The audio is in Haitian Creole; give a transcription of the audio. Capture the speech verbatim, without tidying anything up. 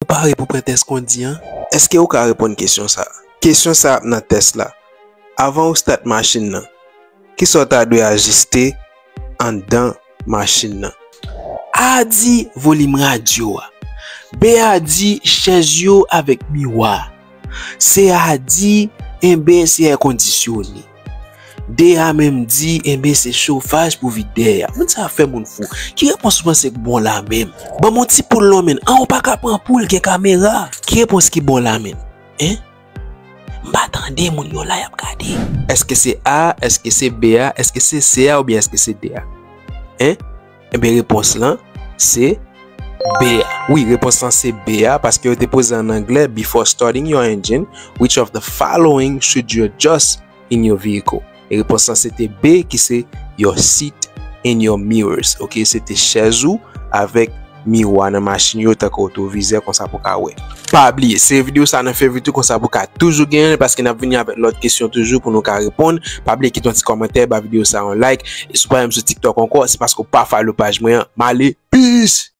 Ou pare pou pran tès kondi an? Èske ou ka reponn kesyon sa a? Kesyon sa ap nan tès la. Avan ou start machin nan, kisa w ta dwe ajiste anndan machin nan? A di volim radyo a. B a di chèz yo avèk miwa. C a di, enben, se èkondisyone. D a menm di, enben, se chofaj pou vide dèyè a. Moun sa ap fè moun fou. Ki repons ou panse k bon la menm? Ban m yon ti poul non menn. An, ou pa ka pran poul, gen kamera. Ki repons ki bon la menm? Hein? M pa tande moun yo la, y ap gade. Èske se A, èske se B a, èske se C a oubyen èske se D a? Hein? Enben, repons lan se B a. Wi, repons lan se B a, paske yo te poze an anglè: "Before starting your engine, which of the following should you adjust in your vehicle?" E repons lan se te B, ki se "your seat and your mirrors." Ok, se te chèz ou avèk miwa nan machin yo, tankou retwovizè, konsa pou ka wè. Pa bliye, sere videyo sa nan favorite ou, konsa pou ka toujou genyen l, paske n ap vini avèk lòt kesyon toujou pou nou ka reponn. Pa bliye kite yon ti kòmantè, ba videyo sa yon like. E si w pa menm sou TikTok ankò, se paske w pa follow paj mwen an. M ale, peace!